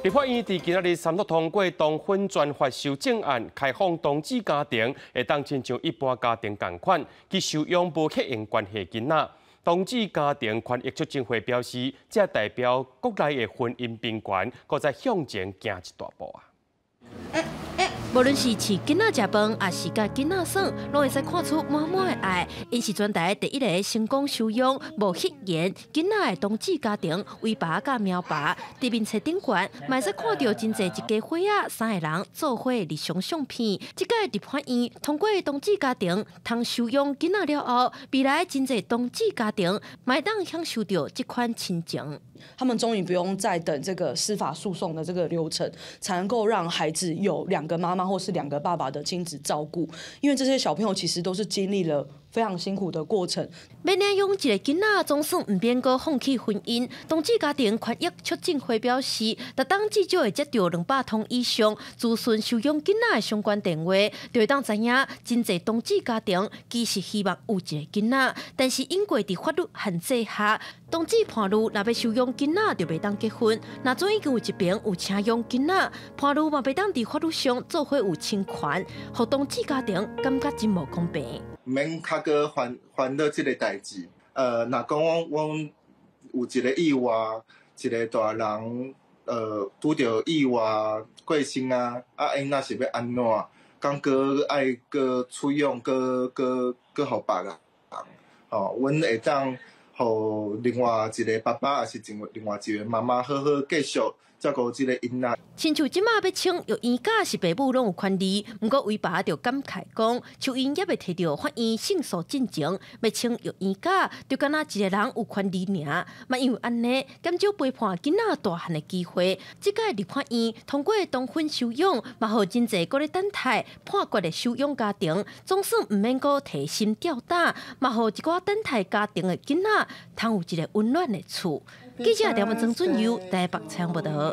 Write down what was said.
立法院佇今仔日三讀通過同婚專法修正案，開放同志家庭會當親像一般家庭仝款去收養無血緣關係囡仔。同志家庭權益促進會表示，這代表國內的婚姻平權，閣再向前行一大步啊！無論是飼囡仔食飯，抑是佮囡仔耍，攏會使看出滿滿的愛。𪜶是全台第一个成功收養無血緣囡仔的同志家庭，威爸佮喵爸。佇面冊頂懸，嘛會使看著真濟一家伙仔三个人做伙日常相片。這屆立法院通過同志家庭通收養囡仔了後，未來真濟同志家庭嘛會當享受著這款親情。他們終於不用再等這個司法訴訟的這個流程，才能夠讓孩子有兩個媽媽或是兩個爸爸的親子照顧。因為這些小朋友其實都是經歷了非常辛苦的過程。欲領養一个囡仔，總算毋免閣放棄婚姻。同志家庭權益促進會表示，逐冬至少會接著200通以上諮詢收養囡仔的相關電話，就會當知影真濟同志家庭其實希望有一个囡仔，但是因過佇法律限制下，同志伴侶若欲收養囡仔就袂當結婚，若總已經有一爿有請養囡仔，伴侶嘛袂當佇法律上做伙有親權，予同志家庭感覺真無公平。毋免較閣煩煩惱這个代誌。若講阮阮有一个意外，一个大人拄著意外過身啊，啊，𪜶若是欲按怎？敢閣愛閣出養，閣閣閣予別人？吼，阮會當予另外一个爸爸，抑是另外一个媽媽好好繼續照顧這个囡仔。親像這馬欲請育嬰假是爸母攏有權利，毋過威爸就感慨講，像𪜶猶未提著法院勝訴進前，欲請育嬰假，就敢若一个人有權利爾，嘛因為按呢，減少陪伴囡仔大漢的機會。這屆立法院通過同婚收養，嘛予真濟閣咧等待判決的收養家庭，總算毋免閣提心吊膽，嘛予一寡等待家庭的囡仔，通有一个溫暖的厝。記者廖文曾俊佑台北採訪報導。